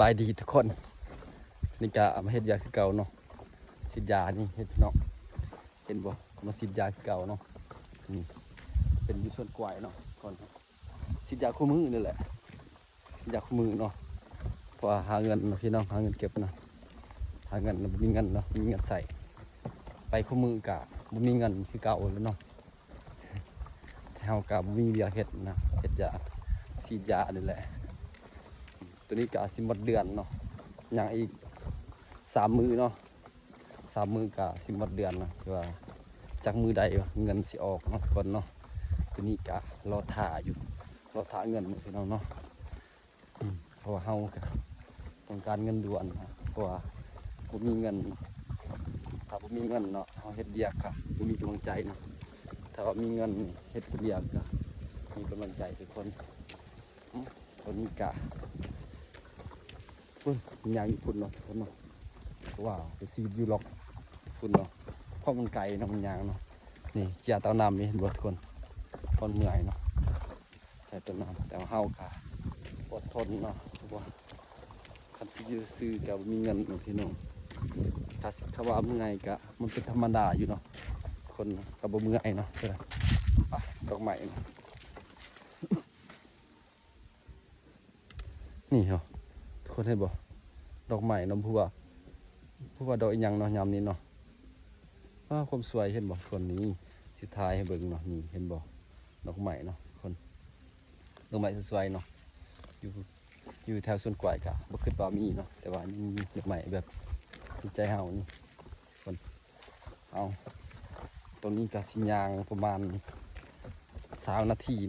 ບາຍດີທຸກຄົນ ນີ້ກະມາເຮັດວຽກຄືເກົ່າເນາະ ສີດຢານີ້ເຫັນເນາະ ເຫັນບໍ່ ມາສີດຢາຄືເກົ່າເນາະ ນີ້ເປັນຢູ່ສວນກວາຍເນາະ ກ່ອນ ສີດຢາຄູ່ມື້ນີ້ແຫຼະ ສີດຢາຄູ່ມື້ເນາະ ເພາະວ່າຫາເງິນເນາະພີ່ນ້ອງ ຫາເງິນເກັບເນາະ ຫາເງິນ ບໍ່ມີເງິນເນາະ ບໍ່ມີເງິນໃຊ້ ໄປຄູ່ມື້ກະບໍ່ມີເງິນຄືເກົ່າແລ້ວເນາະ ແຕ່ເຮົາກະບໍ່ມີວຽກເຮັດນະ ເຮັດຢາ ສີດຢານີ້ແຫຼະ ໂຕນີ້ກະຊິໝົດເດືອນເນາະ ຍັງອີກສາມມື້ເນາະ ສາມມື້ກະຊິໝົດເດືອນເນາະ ຄືວ່າຈັກມື້ໃດເງິນຊິອອກເນາະທຸກຄົນເນາະ ໂຕນີ້ກະລໍຖ້າຢູ່ ລໍຖ້າເງິນພີ່ນ້ອງເນາະ ອືມ ເພາະວ່າເຮົາກະຕ້ອງການເງິນດ່ວນນະ ເພາະວ່າບໍ່ມີເງິນ ຖ້າບໍ່ມີເງິນເນາະ ເຮົາເຮັດວຽກກະບໍ່ມີກຳລັງໃຈເນາະ ຖ້າວ່າມີເງິນເຮັດວຽກກະມີກຳລັງໃຈທຸກຄົນ ອືມ ໂຕນີ້ກະ ພຸ້ນ ມັນຍ່າງຢູ່ພຸ້ນເນາະທຸກຄົນເນາະ ເພາະວ່າໄປສີດຢູ່ລັອກພຸ້ນເນາະ ເພາະມັນໄກເນາະ ມັນຍ່າງເນາະ ນີ້ເຈຍເຕົ້ານ້ຳນີ້ ເຫັນບໍ່ທຸກຄົນ ຄົນເມື່ອຍເນາະ ໃຊ້ຕົ້ນນ້ຳ ແຕ່ວ່າເຮົາກະອົດທົນເນາະ ເພາະວ່າຄັນຊິຢູ່ຊື່ກະບໍ່ມີເງິນເນາະພີ່ນ້ອງ ຖ້າ ຖ້າວ່າເມື່ອຍກະມັນເປັນທຳມະດາຢູ່ເນາະ ຄົນກະບໍ່ເມື່ອຍເນາະ ເອີ ໄປ ດອກໄມ້ເນາະ ນີ້ເນາະ ທຸກຄົນເຫັນບໍ່ ດອກໄມ້ເນາະ ບໍ່ຮູ້ວ່າ ບໍ່ຮູ້ວ່າດອກອີ່ຫຍັງເນາະ ຍາມນີ້ເນາະ ອ້າ ຄວາມສວຍ ເຫັນບໍ່ທຸກຄົນ ນີ້ ຊິຖ່າຍໃຫ້ເບິ່ງເນາະ ນີ້ ເຫັນບໍ່ ດອກໄມ້ເນາະທຸກຄົນ ດອກໄມ້ສວຍໆເນາະ ຢູ່ ຢູ່ແຖວສວນກວາຍກະບໍ່ຄິດວ່າມີເນາະ ແຕ່ວ່າຍັງມີດອກໄມ້ແບບຖືກໃຈເຮົານີ້ ທຸກຄົນ ເອົາ ໂຕນີ້ກະຊິຍ່າງປະມານຊາວນາທີເນາະ